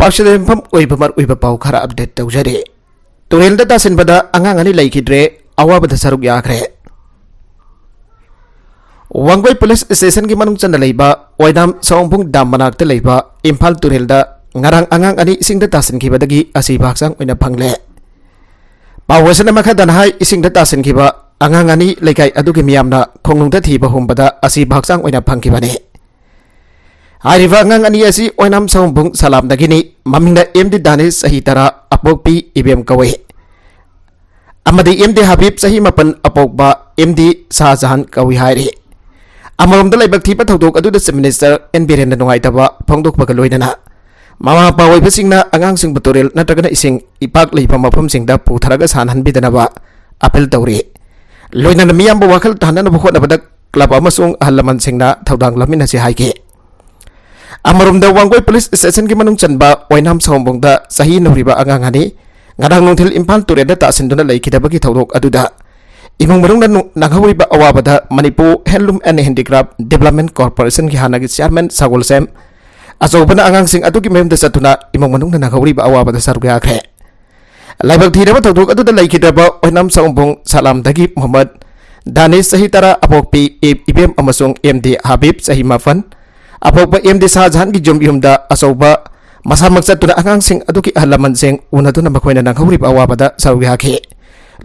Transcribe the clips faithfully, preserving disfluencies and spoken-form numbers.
ꯑꯁꯤꯗ ꯌꯨꯝꯐꯝ ꯑꯣꯏꯕ ꯃꯔꯨꯑꯣꯏꯕ ꯄꯥꯎ ꯈꯔ ꯑꯞꯗꯦꯠ ꯇꯧꯖꯔꯤ꯫ ꯇꯨꯔꯦꯜꯗ ꯇꯥꯁꯤꯟꯕꯗ ꯑꯉꯥꯡ ꯑꯅꯤ ꯂꯩꯈꯤꯗ꯭ꯔꯦ, ꯑꯋꯥꯕꯗ ꯁꯔꯨꯛ ꯌꯥꯈ꯭ꯔꯦ꯫ ꯋꯥꯡꯒꯣꯏ ꯄꯨꯂꯤꯁ ꯁ꯭ꯇꯦꯁꯟꯒꯤ ꯃꯅꯨꯡ ꯆꯟꯅ ꯂꯩꯕ ꯑꯣꯏꯅꯥꯝ ꯁꯑꯣꯝꯕꯨꯡ ꯗꯥꯝ ꯃꯅꯥꯛꯇ ꯂꯩꯕ ꯏꯝꯐꯥꯜ ꯇꯨꯔꯦꯜꯗ ꯉꯔꯥꯡ ꯑꯉꯥꯡ ꯑꯅꯤ ꯏꯁꯤꯡꯗ ꯇꯥꯁꯤꯟꯈꯤꯕꯗꯒꯤ ꯑꯁꯤꯕ ꯍꯛꯆꯥꯡ ꯑꯣꯏꯅ ꯐꯪꯂꯦ꯫ ꯄꯥꯎ ꯑꯁꯤꯅ ꯃꯈꯥ ꯇꯥꯅ ꯍꯥꯏ, ꯏꯁꯤꯡꯗ ꯇꯥꯁꯤꯟꯈꯤꯕ ꯑꯉꯥꯡ ꯑꯅꯤ ꯂꯩꯀꯥꯏ ꯑꯗꯨꯒꯤ ꯃꯤꯌꯥꯝꯅ ꯈꯣꯡꯅꯨꯡꯗ ꯊꯤꯕ ꯍꯨꯝꯕꯗ ꯑꯁꯤꯕ ꯍꯛꯆꯥꯡ ꯑꯣꯏꯅ ꯐꯪꯈꯤꯕꯅꯤ꯫ ꯍꯥꯏꯔꯤꯕ ꯑꯉꯥꯡ ꯑꯅꯤ ꯑꯁꯤ ꯑꯣꯏꯅꯥꯝ ꯁꯑꯣꯝꯕꯨꯡ ꯁꯂꯥꯝꯗꯒꯤꯅꯤ꯫ ꯃꯃꯤꯡꯅ ꯑꯦꯝ ꯗꯤ ꯗꯥꯅꯤꯁ, ꯆꯍꯤ ꯇꯔꯥ, ꯑꯄꯣꯛꯄꯤ ꯏꯕꯦꯝ ꯀꯧꯏ, ꯑꯃꯗꯤ ꯑꯦꯝ ꯗꯤ ꯍꯕꯤꯕ, ꯆꯍꯤ ꯃꯥꯄꯟ, ꯑꯄꯣꯛꯄ ꯑꯦꯝ ꯗꯤ ꯁꯥꯍꯖꯍꯥꯟ ꯀꯧꯏ ꯍꯥꯏꯔꯤ꯫ ꯑꯃꯔꯣꯝꯗ, ꯂꯥꯏꯕꯛ ꯊꯤꯕ ꯊꯧꯗꯣꯛ ꯑꯗꯨꯗ ꯆꯤꯐ ꯃꯤꯅꯤꯁꯇꯔ ꯑꯦꯟ ꯕꯤꯔꯦꯟꯅ ꯅꯨꯡꯉꯥꯏꯇꯕ ꯐꯣꯡꯗꯣꯛꯄꯒ ꯂꯣꯏꯅꯅ ꯃꯃꯥ ꯃꯄꯥ ꯑꯣꯏꯕꯁꯤꯡꯅ ꯑꯉꯥꯡꯁꯤꯡꯕꯨ ꯇꯨꯔꯦꯜ ꯅꯠꯇ꯭ꯔꯒꯅ ꯏꯁꯤꯡ ꯏꯄꯥꯛ ꯂꯩꯕ ꯃꯐꯝꯁꯤꯡꯗ ꯄꯨꯊꯔꯒ ꯁꯥꯟꯅꯍꯟꯕꯤꯗꯅꯕ ꯑꯄꯤꯜ ꯇꯧꯔꯤ꯫ ꯂꯣꯏꯅꯅ ꯃꯤꯌꯥꯝꯕꯨ ꯋꯥꯈꯜ ꯇꯥꯍꯟꯅꯕ ꯍꯣꯠꯅꯕꯗ ꯀ꯭ꯂꯕ ꯑꯃꯁꯨꯡ ꯑꯍꯜ ꯂꯃꯟꯁꯤꯡꯅ ꯊꯧꯗꯥꯡ ꯂꯧꯃꯤꯟꯅꯁꯤ ꯍꯥꯏꯈꯤ꯫ ꯑꯃꯔꯣꯝꯗ, ꯋꯥꯡꯒꯣꯏ ꯄꯨꯂꯤꯁ ꯁ꯭ꯇꯦꯁꯟꯒꯤ ꯃꯅꯨꯡ ꯆꯟꯕ ꯑꯣꯏꯅꯥꯝ ꯁꯑꯣꯝꯕꯨꯡꯗ ꯆꯍꯤ ꯅꯧꯔꯤꯕ ꯑꯉꯥꯡ ꯑꯅꯤ ꯉꯔꯥꯡ ꯅꯨꯡꯊꯤꯜ ꯏꯝꯐꯥꯜ ꯇꯨꯔꯦꯜꯗ ꯇꯥꯁꯤꯟꯗꯨꯅ ꯂꯩꯈꯤꯗꯕꯒꯤ ꯊꯧꯗꯣꯛ ꯑꯗꯨꯗ ꯏꯃꯨꯡ ꯃꯅꯨꯡꯅ ꯅꯨ-, ꯅꯪꯍꯧꯔꯤꯕ ꯑꯋꯥꯕꯗ Manipur Handloom and Handicraft Development Corporationꯒꯤ ꯍꯥꯟꯅꯒꯤ ꯆꯤꯌꯥꯔꯃꯦꯟ ꯁꯒꯣꯜꯁꯦꯝ ꯑꯆꯧꯕꯅ ꯑꯉꯥꯡꯁꯤꯡ ꯑꯗꯨꯒꯤ ꯃꯌꯨꯝꯗ ꯆꯠꯇꯨꯅ ꯏꯃꯨꯡ ꯃꯅꯨꯡꯅ ꯅꯪꯍꯧꯔꯤꯕ ꯑꯋꯥꯕꯗ ꯁꯔꯨꯛ ꯌꯥꯈ꯭ꯔꯦ꯫ ꯂꯥꯏꯕꯛ ꯊꯤꯔꯕ ꯊꯧꯗꯣꯛ ꯑꯗꯨꯗ ꯂꯩꯈꯤꯗ꯭ꯔꯕ ꯑꯣꯏꯅꯥꯝ ꯁꯑꯣꯝꯕꯨꯡ ꯁꯂꯥꯝꯗꯒꯤ ꯃꯨꯍꯝꯃꯗ ꯗꯥꯅꯤꯁ, ꯆꯍꯤ ꯇꯔꯥ, ꯑꯄꯣꯛꯄꯤ ꯏ-, ꯏꯕꯦꯝ ꯑꯃꯁꯨꯡ ꯑꯦꯝ ꯗꯤ ꯍꯥꯕꯤꯕ, ꯆꯍꯤ ꯃꯥꯄꯟ, ꯑꯄꯣꯛꯄ ꯑꯦꯝ ꯗꯤ ꯁꯥꯍꯖꯍꯥꯟꯒꯤ ꯌꯨꯝ, ꯌꯨꯝꯗ ꯑꯆꯧꯕ ꯃꯁꯥꯃꯛ ꯆꯠꯇꯨꯅ ꯑꯉꯥꯡꯁꯤꯡ ꯑꯗꯨꯒꯤ ꯑꯍꯜ ꯂꯃꯟꯁꯤꯡ ꯎꯅꯗꯨꯅ ꯃꯈꯣꯏꯅ ꯅꯪꯍꯧꯔꯤꯕ ꯑꯋꯥꯕꯗ ꯁꯔꯨꯛ ꯌꯥꯈꯤ꯫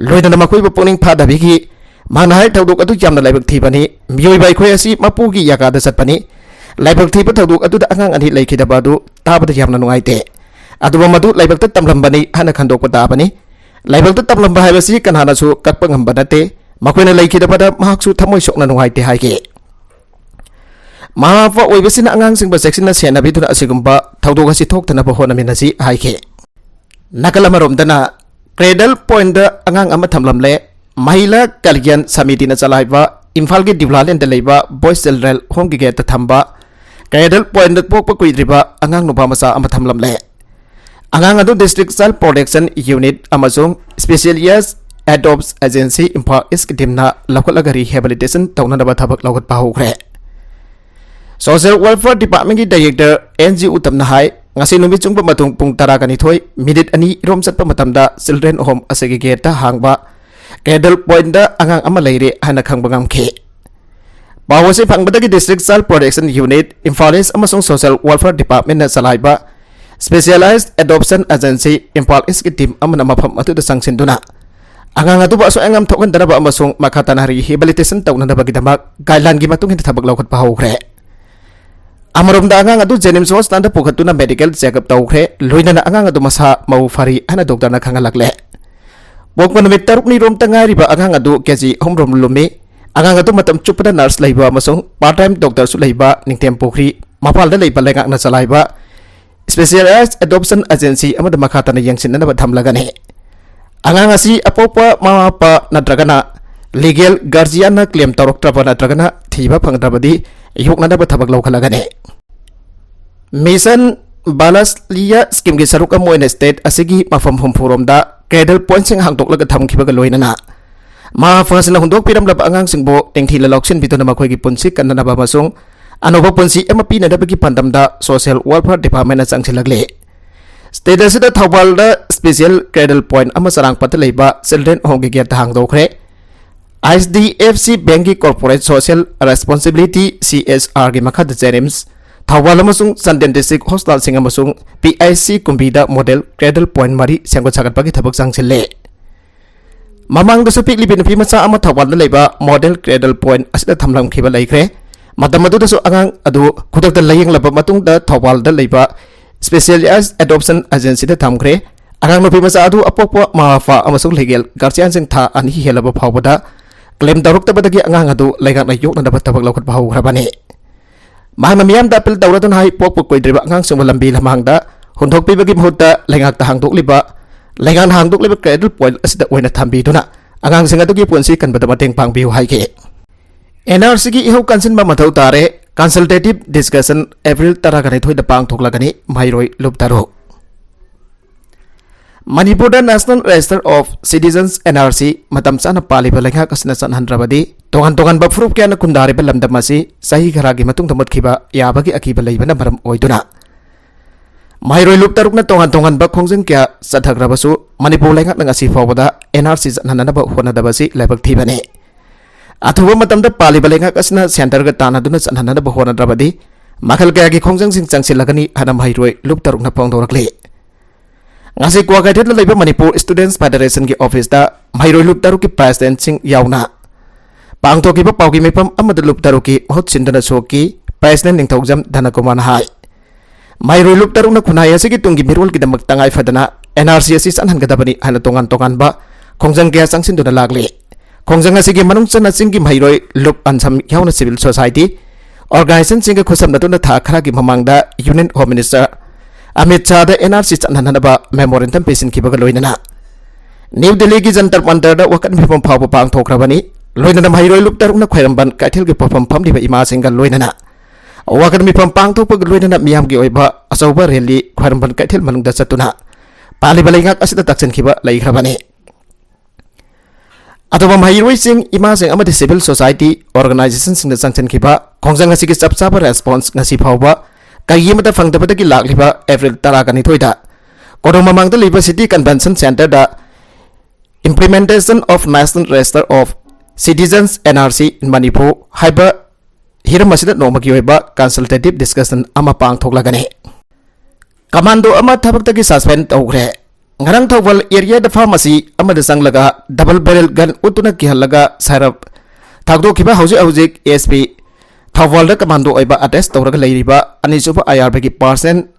ꯂꯣꯏꯅꯅ ꯃꯈꯣꯏꯕꯨ ꯄꯨꯛꯅꯤꯡ ꯐꯥꯗꯕꯤꯈꯤ꯫ ꯃꯍꯥꯛꯅ ꯍꯥꯏ, ꯊꯧꯗꯣꯛ ꯑꯗꯨ ꯌꯥꯝꯅ ꯂꯥꯏꯕꯛ ꯊꯤꯕꯅꯤ꯫ ꯃꯤꯑꯣꯏꯕ ꯑꯩꯈꯣꯏ ꯑꯁꯤ ꯃꯄꯨꯒꯤ ꯌꯥꯀꯥꯗ ꯆꯠꯄꯅꯤ꯫ ꯂꯥꯏꯕꯛ ꯊꯤꯕ ꯊꯧꯗꯣꯛ ꯑꯗꯨꯗ ꯑꯉꯥꯡ ꯑꯅꯤ ꯂꯩꯈꯤꯗꯕ ꯑꯗꯨ ꯇꯥꯕꯗ ꯌꯥꯝꯅ ꯅꯨꯡꯉꯥꯏꯇꯦ꯫ ꯑꯗꯨꯕꯨ ꯃꯗꯨ ꯂꯥꯏꯕꯛꯇ ꯇꯝꯂꯝꯕꯅꯤ ꯍꯥꯏꯅ ꯈꯟꯗꯣꯛꯄ ꯇꯥꯕꯅꯤ꯫ ꯂꯥꯏꯕꯛꯇ ꯇꯝꯂꯝꯕ ꯍꯥꯏꯕꯁꯤ ꯀꯅꯥꯅꯁꯨ ꯀꯛꯄ ꯉꯝꯕ ꯅꯠꯇꯦ꯫ ꯃꯈꯣꯏꯅ ꯂꯩꯈꯤꯗꯕꯗ ꯃꯍꯥꯛꯁꯨ ꯊꯃꯣꯏ ꯁꯣꯛꯅ ꯅꯨꯡꯉꯥꯏꯇꯦ ꯍꯥꯏꯈꯤ꯫ ꯃꯃꯥ ꯃꯄꯥ ꯑꯣꯏꯕꯁꯤꯅ ꯑꯉꯥꯡꯁꯤꯡꯕꯨ ꯆꯦꯛꯁꯤꯟꯅ ꯁꯦꯟꯅꯕꯤꯗꯨꯅ ꯑꯁꯤꯒꯨꯝꯕ ꯊꯧꯗꯣꯛ ꯑꯁꯤ ꯊꯣꯛꯇꯅꯕ ꯍꯣꯠꯅꯃꯤꯟꯅꯁꯤ ꯍꯥꯏꯈꯤ꯫ ꯅꯥꯀꯜ ꯑꯃꯔꯣꯝꯗꯅ, ꯀ꯭ꯔꯦꯗꯜ ꯄꯣꯏꯟꯗ ꯑꯉꯥꯡ ꯑꯃ ꯊꯝꯂꯝꯂꯦ꯫ ꯃꯍꯤꯂꯥ ꯀꯜꯌꯥꯟ ꯁꯃꯤꯇꯤꯅ ꯆꯂꯥꯏꯕ ꯏꯝꯐꯥꯜꯒꯤ ꯗꯤꯕ꯭ꯂꯥꯂꯦꯟꯗ ꯂꯩꯕ ꯕꯣꯏꯁ ꯆꯤꯜꯗ꯭ꯔꯦꯟ ꯍꯣꯝꯒꯤ ꯒꯦꯠꯇ ꯊꯝꯕ ꯀ꯭ꯔꯦꯗꯜ ꯄꯣꯏꯟꯗ ꯄꯣꯛꯄ ꯀꯨꯏꯗ꯭ꯔꯤꯕ ꯑꯉꯥꯡ ꯅꯨꯄꯥ ꯃꯆꯥ ꯑꯃ ꯊꯝꯂꯝꯂꯦ꯫ ꯑꯉꯥꯡ ꯑꯗꯨ District Child Protection Unit ꯑꯃꯁꯨꯡ Special Years Adopts Agency Imphal ꯏꯁꯀꯤ ꯇꯤꯝꯅ ꯂꯧꯈꯠꯂꯒ rehabilitation ꯇꯧꯅꯅꯕ ꯊꯕꯛ ꯂꯧꯈꯠꯄ ꯍꯧꯈ꯭ꯔꯦ꯫ Social Welfare Departmentꯀꯤ Director ꯑꯦꯟ ꯖꯤ ꯎꯇꯝꯅ ꯍꯥꯏ, ꯉꯁꯤ ꯅꯨꯃꯤꯠ ꯆꯨꯡꯕ ꯃꯇꯨꯡ ꯄꯨꯡ ꯇꯔꯥꯒ ꯅꯤꯊꯣꯏ ꯃꯤꯅꯤꯠ ꯑꯅꯤ ꯔꯣꯝ ꯆꯠꯄ ꯃꯇꯝꯗ Children Home ꯑꯁꯤꯒꯤ ꯒꯦꯠꯇ ꯍꯥꯡꯕ Cradle Pointꯗ ꯑꯉꯥꯡ ꯑꯃ ꯂꯩꯔꯦ ꯍꯥꯏꯅ ꯈꯪꯕ ꯉꯝꯈꯤ꯫ ꯄꯥꯎ ꯑꯁꯤ ꯐꯪꯕꯗꯒꯤ District Child Protection Unit, Imphal ꯏꯁ ꯑꯃꯁꯨꯡ Social Welfare Departmentꯅ ꯆꯂꯥꯏꯕ Specialized Adoption Agency, ꯏꯝꯐꯥꯜ ꯏꯁꯀꯤ ꯇꯤꯝ ꯑꯃꯅ ꯃꯐꯝ ꯑꯗꯨꯗ ꯆꯪꯁꯤꯟꯗꯨꯅ ꯑꯉꯥꯡ ꯑꯗꯨꯕꯨ ꯑꯁꯣꯏ ꯑꯉꯥꯝ ꯊꯣꯛꯍꯟꯗꯅꯕ ꯑꯃꯁꯨꯡ ꯃꯈꯥ ꯇꯥꯅ rehabilitation ꯇꯧꯅꯅꯕꯒꯤꯗꯃꯛ guideline ꯃꯇꯨꯡ ꯏꯟꯅ ꯊꯕꯛ ꯂꯧꯈꯠꯄ ꯍꯧꯈ꯭ꯔꯦ꯫ ꯑꯃꯔꯣꯝꯗ ꯑꯉꯥꯡ ꯑꯗꯨ JNIMS Hospitalꯗ ꯄꯨꯈꯠꯇꯨꯅ medical checkup ꯇꯧꯈ꯭ꯔꯦ꯫ ꯂꯣꯏꯅꯅ ꯑꯉꯥꯡ ꯑꯗꯨ ꯃꯁꯥ ꯃꯎ ꯐꯔꯤ ꯍꯥꯏꯅ ꯗꯣꯛꯇꯔꯅ ꯈꯪꯍꯜꯂꯛꯂꯦ꯫ ꯄꯣꯛꯄ ꯅꯨꯃꯤꯠ ꯇꯔꯨꯛꯅꯤ ꯔꯣꯝꯇ ꯉꯥꯏꯔꯤꯕ ꯑꯉꯥꯡ ꯑꯗꯨ KG ꯑꯍꯨꯝ ꯔꯣꯝ ꯂꯨꯝꯃꯤ꯫ ꯑꯉꯥꯡ ꯑꯗꯨ ꯃꯇꯝ ꯆꯨꯞꯄꯗ nurse ꯂꯩꯕ ꯑꯃꯁꯨꯡ part time doctorꯁꯨ ꯂꯩꯕ ꯅꯤꯡꯊꯦꯝ ꯄꯨꯈ꯭ꯔꯤ ꯃꯄꯥꯜꯗ ꯂꯩꯕ ꯂꯩꯉꯥꯛꯅ ꯆꯂꯥꯏꯕ Specialized Adoption Agency ꯑꯃꯗ ꯃꯈꯥ ꯇꯥꯅ ꯌꯦꯡꯁꯤꯟꯅꯅꯕ ꯊꯝꯂꯒꯅꯤ꯫ ꯑꯉꯥꯡ ꯑꯁꯤ ꯑꯄꯣꯛꯄ ꯃꯃꯥ ꯃꯄꯥ ꯅꯠꯇ꯭ꯔꯒꯅ legal guardianꯅ claim ꯇꯧꯔꯛꯇ꯭ꯔꯕ ꯅꯠꯇ꯭ꯔꯒꯅ ꯊꯤꯕ ꯐꯪꯗ꯭ꯔꯕꯗꯤ ꯌꯣꯛꯅꯅꯕ ꯊꯕꯛ ꯂꯧꯈꯠꯂꯒꯅꯤ꯫ Mission Balaliya schemeꯒꯤ ꯁꯔꯨꯛ ꯑꯃ ꯑꯣꯏꯅ state ꯑꯁꯤꯒꯤ ꯃꯐꯝ ꯍꯨꯝꯐꯨ ꯔꯣꯝꯗ Cradle Pointꯁꯤꯡ ꯍꯥꯡꯗꯣꯛꯂꯒ ꯊꯝꯈꯤꯕꯒ ꯂꯣꯏꯅꯅ ꯃꯃꯥ ꯃꯄꯥꯁꯤꯡꯅ ꯍꯨꯟꯗꯣꯛꯄꯤꯔꯝꯂꯕ ꯑꯉꯥꯡꯁꯤꯡꯕꯨ ꯅꯤꯡꯊꯤꯅ ꯂꯧꯁꯤꯟꯕꯤꯗꯨꯅ ꯃꯈꯣꯏꯒꯤ ꯄꯨꯟꯁꯤ ꯀꯟꯅꯅꯕ ꯑꯃꯁꯨꯡ ꯑꯅꯧꯕ ꯄꯨꯟꯁꯤ ꯑꯃ ꯄꯤꯅꯅꯕꯒꯤ ꯄꯥꯟꯗꯝꯗ Social Welfare Departmentꯅ ꯆꯪꯁꯤꯜꯂꯛꯂꯤ꯫ State ꯑꯁꯤꯗ ꯊꯧꯕꯥꯜꯗ special cradle point ꯑꯃ ꯆꯔꯥꯡꯄꯥꯠꯇ ꯂꯩꯕ Children Homeꯒꯤ gateꯇ ꯍꯥꯡꯗꯣꯛꯈ꯭ꯔꯦ꯫ HDFC Bankꯀꯤ Corporate Social Responsibility, CSRꯒꯤ ꯃꯈꯥꯗ JNIMS, ꯊꯧꯕꯥꯜ ꯑꯃꯁꯨꯡ ꯆꯥꯟꯗꯦꯜ District Hospitalꯁꯤꯡ ꯑꯃꯁꯨꯡ PIC ꯀꯨꯝꯕꯤꯗ model cradle point ꯃꯔꯤ ꯁꯦꯝꯒꯠ ꯁꯥꯒꯠꯄꯒꯤ ꯊꯕꯛ ꯆꯪꯁꯤꯜꯂꯦ꯫ ꯃꯃꯥꯡꯗꯁꯨ ꯄꯤꯛꯂꯤꯕꯤ ꯅꯨꯄꯤ ꯃꯆꯥ ꯑꯃ ꯊꯧꯕꯥꯜꯗ ꯂꯩꯕ model cradle point ꯑꯁꯤꯗ ꯊꯝꯂꯝꯈꯤꯕ ꯂꯩꯈ꯭ꯔꯦ꯫ ꯃꯇꯝ ꯑꯗꯨꯗꯁꯨ ꯑꯉꯥꯡ ꯑꯗꯨ ꯈꯨꯗꯛꯇ ꯂꯥꯌꯦꯡꯂꯕ ꯃꯇꯨꯡꯗ ꯊꯧꯕꯥꯜꯗ ꯂꯩꯕ Specialized Adoption Agencyꯗ ꯊꯝꯈ꯭ꯔꯦ꯫ ꯑꯉꯥꯡ ꯅꯨꯄꯤ ꯃꯆꯥ ꯑꯗꯨ ꯑꯄꯣꯛꯄ ꯃꯃꯥ ꯃꯄꯥ ꯑꯃꯁꯨꯡ legal guardianꯁꯤꯡ ꯊꯥ ꯑꯅꯤ ꯍꯦꯜꯂꯕ ꯐꯥꯎꯕꯗ claim ꯇꯧꯔꯛꯇꯕꯗꯒꯤ ꯑꯉꯥꯡ ꯑꯗꯨ ꯂꯩꯉꯥꯛꯅ ꯌꯣꯛꯅꯅꯕ ꯊꯕꯛ ꯂꯧꯈꯠꯄ ꯍꯧꯈ꯭ꯔꯕꯅꯤ꯫ ꯃꯍꯥꯛꯅ ꯃꯤꯌꯥꯝꯗ appeal ꯇꯧꯔꯗꯨꯅ ꯍꯥꯏ, ꯄꯣꯛꯄ ꯀꯨꯏꯗ꯭ꯔꯤꯕ ꯑꯉꯥꯡꯁꯤꯡꯕꯨ ꯂꯝꯕꯤ ꯂꯝꯍꯥꯡꯗ ꯍꯨꯟꯗꯣꯛꯄꯤꯕꯒꯤ ꯃꯍꯨꯠꯇ ꯂꯩꯉꯥꯛꯇ ꯍꯥꯡꯗꯣꯛꯂꯤꯕ, ꯂꯩꯉꯥꯛꯅ ꯍꯥꯡꯗꯣꯛꯂꯤꯕ cradle point ꯑꯁꯤꯗ ꯑꯣꯏꯅ ꯊꯝꯕꯤꯗꯨꯅ ꯑꯉꯥꯡꯁꯤꯡ ꯑꯗꯨꯒꯤ ꯄꯨꯟꯁꯤ ꯀꯟꯕꯗ ꯃꯇꯦꯡ ꯄꯥꯡꯕꯤꯌꯨ ꯍꯥꯏꯈꯤ꯫ NRCꯒꯤ ꯏꯍꯧ ꯀꯟꯁꯤꯟꯕ ꯃꯊꯧ ꯇꯥꯔꯦ꯫ Consultative discussion April ꯇꯔꯥꯒ ꯅꯤꯊꯣꯏꯗ ꯄꯥꯡꯊꯣꯛꯂꯒꯅꯤ꯫ ꯃꯍꯩꯔꯣꯏ ꯂꯨꯞ ꯇꯔꯨꯛ꯫ ꯃꯅꯤꯄꯨꯔꯗ National Register of Citizens, NRC, ꯃꯇꯝ ꯆꯥꯅ ꯄꯥꯜꯂꯤꯕ ꯂꯩꯉꯥꯛ ꯑꯁꯤꯅ ꯆꯠꯍꯟꯗ꯭ꯔꯕꯗꯤ ꯇꯣꯉꯥꯟ ꯇꯣꯉꯥꯟꯕ ꯐꯨꯔꯨꯞ ꯀꯌꯥꯅ ꯈꯨꯟꯗꯥꯔꯤꯕ ꯂꯝꯗꯝ ꯑꯁꯤ ꯆꯍꯤ ꯈꯔꯒꯤ ꯃꯇꯨꯡꯗ ꯃꯨꯠꯈꯤꯕ ꯌꯥꯕꯒꯤ ꯑꯀꯤꯕ ꯂꯩꯕꯅ ꯃꯔꯝ ꯑꯣꯏꯗꯨꯅ ꯃꯍꯩꯔꯣꯏ ꯂꯨꯞ ꯇꯔꯨꯛꯅ ꯇꯣꯉꯥꯟ ꯇꯣꯉꯥꯟꯕ ꯈꯣꯡꯖꯪ ꯀꯌꯥ ꯆꯠꯊꯈ꯭ꯔꯕꯁꯨ, ꯃꯅꯤꯄꯨꯔ ꯂꯩꯉꯥꯛꯅ ꯉꯁꯤ ꯐꯥꯎꯕꯗ ꯑꯦꯟ ꯑꯥꯔ ꯁꯤ ꯆꯠꯅꯅꯅꯕ ꯍꯣꯠꯅꯗꯕ ꯑꯁꯤ ꯂꯥꯏꯕꯛ ꯊꯤꯕꯅꯤ꯫ ꯑꯊꯨꯕ ꯃꯇꯝꯗ ꯄꯥꯜꯂꯤꯕ ꯂꯩꯉꯥꯛ ꯑꯁꯤꯅ ꯁꯦꯟꯇꯔꯒ ꯇꯥꯟꯅꯗꯨꯅ ꯆꯠꯅꯅꯅꯕ ꯍꯣꯠꯅꯗ꯭ꯔꯕꯗꯤ, ꯃꯈꯜ ꯀꯌꯥꯒꯤ ꯈꯣꯡꯖꯪꯁꯤꯡ ꯆꯪꯁꯤꯜꯂꯒꯅꯤ ꯍꯥꯏꯅ ꯃꯍꯩꯔꯣꯏ ꯂꯨꯞ ꯇꯔꯨꯛꯅ ꯐꯣꯡꯗꯣꯔꯛꯂꯤ꯫ ꯉꯁꯤ ꯀ꯭ꯋꯥꯀꯩꯊꯦꯜꯗ ꯂꯩꯕ ꯃꯅꯤꯄꯨꯔ ꯁ꯭ꯇꯨꯗꯦꯟꯠꯁ ꯐꯦꯗꯔꯦꯁꯟꯒꯤ ꯑꯣꯐꯤꯁꯇ ꯃꯍꯩꯔꯣꯏ ꯂꯨꯞ ꯇꯔꯨꯛꯀꯤ ꯄ꯭ꯔꯦꯁꯤꯗꯦꯟꯠꯁꯤꯡ ꯌꯥꯎꯅ ꯄꯥꯡꯊꯣꯛꯈꯤꯕ ꯄꯥꯎꯒꯤ ꯃꯤꯐꯝ ꯑꯃꯗ ꯂꯨꯞ ꯇꯔꯨꯛꯀꯤ ꯃꯍꯨꯠ ꯁꯤꯟꯗꯨꯅ ꯁꯣꯛꯀꯤ ꯄ꯭ꯔꯦꯁꯤꯗꯦꯟꯠ ꯅꯤꯡꯊꯧꯖꯝ ꯙꯅꯀꯨꯃꯥꯔꯅ ꯍꯥꯏ, ꯃꯍꯩꯔꯣꯏ ꯂꯨꯞ ꯇꯔꯨꯛꯅ ꯈꯨꯟꯅꯥꯏ ꯑꯁꯤꯒꯤ ꯇꯨꯡꯒꯤ ꯃꯤꯔꯣꯜꯒꯤꯗꯃꯛ ꯇꯉꯥꯏ ꯐꯗꯅ ꯑꯦꯟ ꯑꯥꯔ ꯁꯤ ꯑꯁꯤ ꯆꯠꯍꯟꯒꯗꯕꯅꯤ ꯍꯥꯏꯅ ꯇꯣꯉꯥꯟ ꯇꯣꯉꯥꯟꯕ ꯈꯣꯡꯖꯪ ꯀꯌꯥ ꯆꯪꯁꯤꯟꯗꯨꯅ ꯂꯥꯛꯂꯤ꯫ ꯈꯣꯡꯖꯪ ꯑꯁꯤꯒꯤ ꯃꯅꯨꯡ ꯆꯟꯅ ꯆꯤꯡꯒꯤ ꯃꯍꯩꯔꯣꯏ ꯂꯨꯞ ꯑꯟꯁꯝ ꯌꯥꯎꯅ ꯁꯤꯚꯤꯜ ꯁꯣꯁꯥꯏꯇꯤ ꯑꯣꯔꯒꯅꯥꯏꯖꯦꯁꯟꯁꯤꯡꯒ ꯈꯨꯠꯁꯝꯅꯗꯨꯅ ꯊꯥ ꯈꯔꯒꯤ ꯃꯃꯥꯡꯗ ꯌꯨꯅꯤꯌꯟ ꯍꯣꯝ ꯃꯤꯅꯤꯁꯇꯔ ꯑꯃꯤꯠ ꯁꯥꯍꯗ ꯑꯦꯟ ꯑꯥꯔ ꯁꯤ ꯆꯠꯅꯍꯟꯅꯕ ꯃꯦꯃꯣꯔꯦꯟꯗꯝ ꯄꯤꯁꯤꯟꯈꯤꯕꯒ ꯂꯣꯏꯅꯅ ꯅ꯭ꯌꯨ ꯗꯤꯜꯂꯤꯒꯤ ꯖꯟꯇꯔ ꯃꯟꯇꯔꯗ ꯋꯥꯀꯠ ꯃꯤꯐꯝ ꯐꯥꯎꯕ ꯄꯥꯡꯊꯣꯛꯈ꯭ꯔꯕꯅꯤ꯫ ꯂꯣꯏꯅꯅ ꯃꯍꯩꯔꯣꯏ ꯂꯨꯞ ꯇꯔꯨꯛꯅ ꯈ꯭ꯋꯥꯏꯔꯝꯕꯟ ꯀꯩꯊꯦꯜꯒꯤ ꯄꯣꯠꯐꯝ ꯐꯝꯂꯤꯕ ꯏꯃꯥꯁꯤꯡꯒ ꯂꯣꯏꯅꯅ ꯋꯥꯀꯠ ꯃꯤꯐꯝ ꯄꯥꯡꯊꯣꯛꯄꯒ ꯂꯣꯏꯅꯅ ꯃꯤꯌꯥꯝꯒꯤ ꯑꯣꯏꯕ ꯑꯆꯧꯕ ꯔꯦꯂꯤ ꯈ꯭ꯋꯥꯏꯔꯝꯕꯟ ꯀꯩꯊꯦꯜ ꯃꯅꯨꯡꯗ ꯆꯠꯇꯨꯅ ꯄꯥꯜꯂꯤꯕ ꯂꯩꯉꯥꯛ ꯑꯁꯤꯗ ꯇꯛꯁꯤꯟꯈꯤꯕ ꯂꯩꯈ꯭ꯔꯕꯅꯤ꯫ ꯑꯇꯣꯞꯄ ꯃꯍꯩꯔꯣꯏꯁꯤꯡ, ꯏꯃꯥꯁꯤꯡ ꯑꯃꯗꯤ ꯁꯤꯚꯤꯜ ꯁꯣꯁꯥꯏꯇꯤ ꯑꯣꯔꯒꯅꯥꯏꯖꯦꯁꯟꯁꯤꯡꯅ ꯆꯪꯁꯤꯟꯈꯤꯕ ꯈꯣꯡꯖꯪ ꯑꯁꯤꯒꯤ ꯆꯞ ꯆꯥꯕ ꯔꯦꯁꯄꯣꯟꯁ ꯉꯁꯤ ꯐꯥꯎꯕ ꯀꯔꯤ ꯑꯃꯠꯇ ꯐꯪꯗꯕꯗꯒꯤ ꯂꯥꯛꯂꯤꯕ ꯑꯦꯄ꯭ꯔꯤꯜ ꯇꯔꯥꯒ ꯅꯤꯊꯣꯏꯗ ꯀꯣꯅꯨꯡ ꯃꯃꯥꯡꯗ ꯂꯩꯕ ꯁꯤꯇꯤ ꯀꯟꯚꯦꯟꯁꯟ ꯁꯦꯟꯇꯔꯗ Implementation of National Register of Citizens, N R C, in Manipur ꯍꯥꯏꯕ ꯍꯤꯔꯝ ꯑꯁꯤꯗ ꯅꯣꯡꯃꯒꯤ ꯑꯣꯏꯕ ꯀꯟꯁꯜꯇꯦꯇꯤꯚ ꯗꯤꯁꯀꯁꯟ ꯑꯃ ꯄꯥꯡꯊꯣꯛꯂꯒꯅꯤ꯫ ꯀꯃꯥꯟꯗꯣ ꯑꯃ ꯊꯕꯛꯇꯒꯤ ꯁꯁꯄꯦꯟ ꯇꯧꯈ꯭ꯔꯦ꯫ ꯉꯔꯥꯡ ꯊꯧꯕꯥꯜ ꯑꯦꯔꯤꯌꯥꯗ ꯐꯥꯔꯃꯥꯁꯤ ꯑꯃꯗ ꯆꯪꯂꯒ ꯗꯕꯜ ꯕꯦꯔꯦꯜ ꯒꯟ ꯎꯠꯇꯨꯅ ꯀꯤꯍꯜꯂꯒ ꯁꯥꯏꯔꯞ ꯊꯥꯗꯣꯛꯈꯤꯕ ꯍꯧꯖꯤꯛ ꯍꯧꯖꯤꯛ ꯑꯦꯁ ꯄꯤ ꯊꯧꯕꯥꯜꯗ ꯀꯃꯥꯟꯗꯣ ꯑꯣꯏꯕ ꯑꯦꯇꯦꯁ ꯇꯧꯔꯒ ꯂꯩꯔꯤꯕ ꯑꯅꯤꯁꯨꯕ ꯑꯥꯏ ꯑꯥꯔ ꯕꯤꯒꯤ ꯄꯥꯔꯁꯟ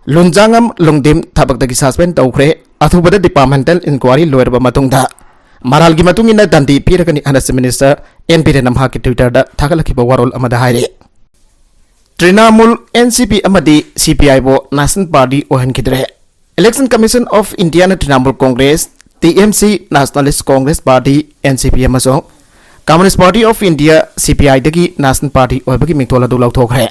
ꯂꯨꯟꯖꯥꯉꯝ ꯂꯨꯡꯗꯤꯝ ꯊꯕꯛꯇꯒꯤ ꯁꯁꯄꯦꯟ ꯇꯧꯈ꯭ꯔꯦ꯫ ꯑꯊꯨꯕꯗ ꯗꯤꯄꯥꯔꯠꯃꯦꯟꯇꯦꯜ ꯏꯟꯀ꯭ꯋꯥꯔꯤ ꯂꯣꯏꯔꯕ ꯃꯇꯨꯡꯗ ꯃꯔꯥꯜꯒꯤ ꯃꯇꯨꯡ ꯏꯟꯅ ꯗꯟꯗꯤ ꯄꯤꯔꯒꯅꯤ ꯍꯥꯏꯅ ꯆꯤꯐ ꯃꯤꯅꯤꯁꯇꯔ ꯑꯦꯟ ꯕꯤꯔꯦꯟꯅ ꯃꯍꯥꯛꯀꯤ ꯇ꯭ꯋꯤꯇꯔꯗ ꯊꯥꯒꯠꯂꯛꯈꯤꯕ ꯋꯥꯔꯣꯜ ꯑꯃꯗ ꯍꯥꯏꯔꯤ꯫ ꯇ꯭ꯔꯤꯅꯥꯃꯨꯜ, ꯑꯦꯟ ꯁꯤ ꯄꯤ ꯑꯃꯗꯤ ꯁꯤ ꯄꯤ ꯑꯥꯏꯕꯨ ꯅꯦꯁꯅꯦꯜ ꯄꯥꯔꯇꯤ ꯑꯣꯏꯍꯟꯈꯤꯗ꯭ꯔꯦ꯫ Election Commission of Indiaꯅ Trinamool Congress, T M C, Nationalist Congress Party, N C P, ꯑꯃꯁꯨꯡ Communist Party of India, C P Iꯗꯒꯤ ꯅꯦꯁꯅꯦꯜ ꯄꯥꯔꯇꯤ ꯑꯣꯏꯕꯒꯤ ꯃꯤꯡꯊꯣꯜ ꯑꯗꯨ ꯂꯧꯊꯣꯛꯈ꯭ꯔꯦ꯫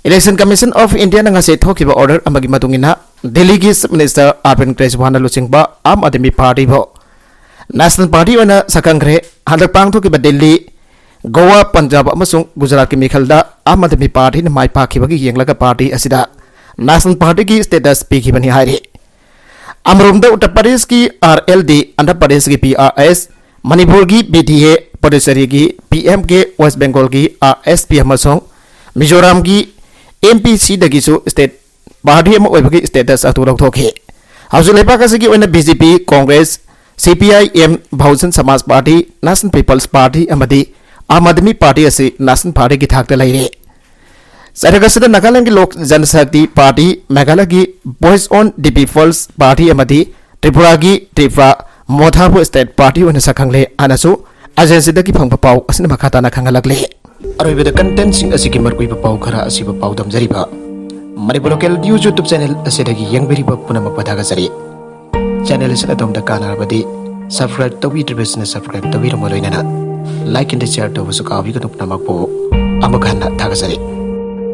Election Commission of Indiaꯅ ꯉꯁꯤ ꯊꯣꯛꯈꯤꯕ ꯑꯣꯔꯗꯔ ꯑꯃꯒꯤ ꯃꯇꯨꯡ ꯏꯟꯅ ꯗꯤꯜꯂꯤꯒꯤ ꯆꯤꯐ ꯃꯤꯅꯤꯁꯇꯔ ꯑꯔꯕꯤꯟ ꯀꯦꯖ꯭ꯔꯤꯋꯥꯜꯅ ꯂꯨꯆꯤꯡꯕ ꯑꯥꯝ ꯑꯥꯗꯃꯤ ꯄꯥꯔꯇꯤꯕꯨ ꯅꯦꯁꯅꯦꯜ ꯄꯥꯔꯇꯤ ꯑꯣꯏꯅ ꯁꯛꯈꯪꯈ꯭ꯔꯦ꯫ ꯍꯟꯗꯛ ꯄꯥꯡꯊꯣꯛꯈꯤꯕ ꯗꯤꯜꯂꯤ, ꯒꯣꯋꯥ, ꯄꯟꯖꯥꯕ ꯑꯃꯁꯨꯡ ꯒꯨꯖꯔꯥꯠꯀꯤ ꯃꯤꯈꯜꯗ ꯑꯥꯝ ꯑꯥꯗꯃꯤ ꯄꯥꯔꯇꯤꯅ ꯃꯥꯏ ꯄꯥꯛꯈꯤꯕꯒꯤ ꯌꯦꯡꯂꯒ ꯄꯥꯔꯇꯤ ꯑꯁꯤꯗ ꯅꯦꯁꯅꯦꯜ ꯄꯥꯔꯇꯤꯒꯤ ꯁ꯭ꯇꯦꯇꯁ ꯄꯤꯈꯤꯕꯅꯤ ꯍꯥꯏꯔꯤ꯫ ꯑꯃꯔꯣꯝꯗ ꯎꯠꯇꯔ ꯄ꯭ꯔꯗꯦꯁꯀꯤ ꯑꯥꯔ ꯑꯦꯜ ꯗꯤ, ꯑꯟꯙ꯭ꯔ ꯄ꯭ꯔꯗꯦꯁꯀꯤ ꯄꯤ ꯑꯥꯔ ꯑꯦꯁ, ꯃꯅꯤꯄꯨꯔꯒꯤ ꯕꯤ ꯗꯤ ꯑꯦ, ꯄꯨꯗꯨꯆꯦꯔꯤꯒꯤ ꯄꯤ ꯑꯦꯝ ꯀꯦ, ꯋꯦꯁ ꯕꯦꯡꯒꯣꯜꯒꯤ ꯑꯥꯔ ꯑꯦꯁ ꯄꯤ ꯑꯃꯁꯨꯡ ꯃꯤꯖꯣꯔꯥꯝꯒꯤ ꯑꯦꯝ ꯄꯤ ꯁꯤꯗꯒꯤꯁꯨ ꯁ꯭ꯇꯦꯠ ꯄꯥꯔꯇꯤ ꯑꯃ ꯑꯣꯏꯕꯒꯤ ꯁ꯭ꯇꯦꯇꯁ ꯑꯗꯨ ꯂꯧꯊꯣꯛꯈꯤ꯫ ꯍꯧꯖꯤꯛ ꯂꯩꯕꯥꯛ ꯑꯁꯤꯒꯤ ꯑꯣꯏꯅ ꯕꯤ ꯖꯦ ꯄꯤ, ꯀꯣꯡꯒ꯭ꯔꯦꯁ, ꯁꯤ ꯄꯤ ꯑꯥꯏ ꯑꯦꯝ, ꯕꯍꯨꯖꯟ ꯁꯃꯥꯖ ꯄꯥꯔꯇꯤ, ꯅꯦꯁꯅꯦꯜ ꯄꯤꯄꯜꯁ ꯄꯥꯔꯇꯤ ꯑꯃꯗꯤ ꯑꯥꯝ ꯑꯥꯗꯃꯤ ꯄꯥꯔꯇꯤ ꯑꯁꯤ ꯅꯦꯁꯅꯦꯜ ꯄꯥꯔꯇꯤꯒꯤ ꯊꯥꯛꯇ ꯂꯩꯔꯤ꯫ ꯆꯩꯔꯛ ꯑꯁꯤꯗ ꯅꯥꯒꯥꯂꯦꯟꯗꯒꯤ ꯂꯣꯛ ꯖꯅꯁꯛꯇꯤ ꯄꯥꯔꯇꯤ, ꯃꯦꯘꯥꯂꯌꯒꯤ ꯚꯣꯏꯁ ꯑꯣꯟ ꯗꯤ ꯄꯤꯄꯜꯁ ꯄꯥꯔꯇꯤ ꯑꯃꯗꯤ ꯇ꯭ꯔꯤꯄꯨꯔꯥꯒꯤ ꯇ꯭ꯔꯤꯄꯨꯔꯥ ꯃꯣꯊꯥꯕꯨ ꯁ꯭ꯇꯦꯠ ꯄꯥꯔꯇꯤ ꯑꯣꯏꯅ ꯁꯛꯈꯪꯂꯦ ꯍꯥꯏꯅꯁꯨ ꯑꯦꯖꯦꯟꯁꯤꯗꯒꯤ ꯐꯪꯕ ꯄꯥꯎ ꯑꯁꯤꯅ ꯃꯈꯥ ꯇꯥꯅ ꯈꯪꯍꯜꯂꯛꯂꯤ꯫ ꯑꯔꯣꯏꯕꯗ ꯀꯟꯇꯦꯟꯁꯤꯡ ꯑꯁꯤꯒꯤ ꯃꯔꯨꯑꯣꯏꯕ ꯄꯥꯎ ꯈꯔ ꯑꯁꯤꯕꯨ ꯄꯥꯎꯗꯝꯖꯔꯤꯕ Manipur local news YouTube channel ꯑꯁꯤꯗꯒꯤ ꯌꯦꯡꯕꯤꯔꯤꯕ ꯄꯨꯝꯅꯃꯛꯄꯨ ꯊꯥꯒꯠꯆꯔꯤ꯫ ꯆꯦꯅꯦꯜ ꯑꯁꯤꯅ ꯑꯗꯣꯝꯗ ꯀꯥꯟꯅꯔꯕꯗꯤ ꯁꯕꯁꯀ꯭ꯔꯥꯏꯕ ꯇꯧꯕꯤꯗ꯭ꯔꯤꯕꯁꯤꯅ ꯁꯕꯁꯀ꯭ꯔꯥꯏꯕ ꯇꯧꯕꯤꯔꯝꯕ ꯂꯣꯏꯅꯅ ꯂꯥꯏꯛ ꯑꯦꯟ ꯁꯤꯌꯥꯔ ꯇꯧꯕꯁꯨ ꯀꯥꯎꯕꯤꯒꯅꯨ꯫ ꯄꯨꯝꯅꯃꯛꯄꯨ ꯑꯃꯨꯛ ꯍꯟꯅ ꯊꯥꯒꯠꯆꯔꯤ꯫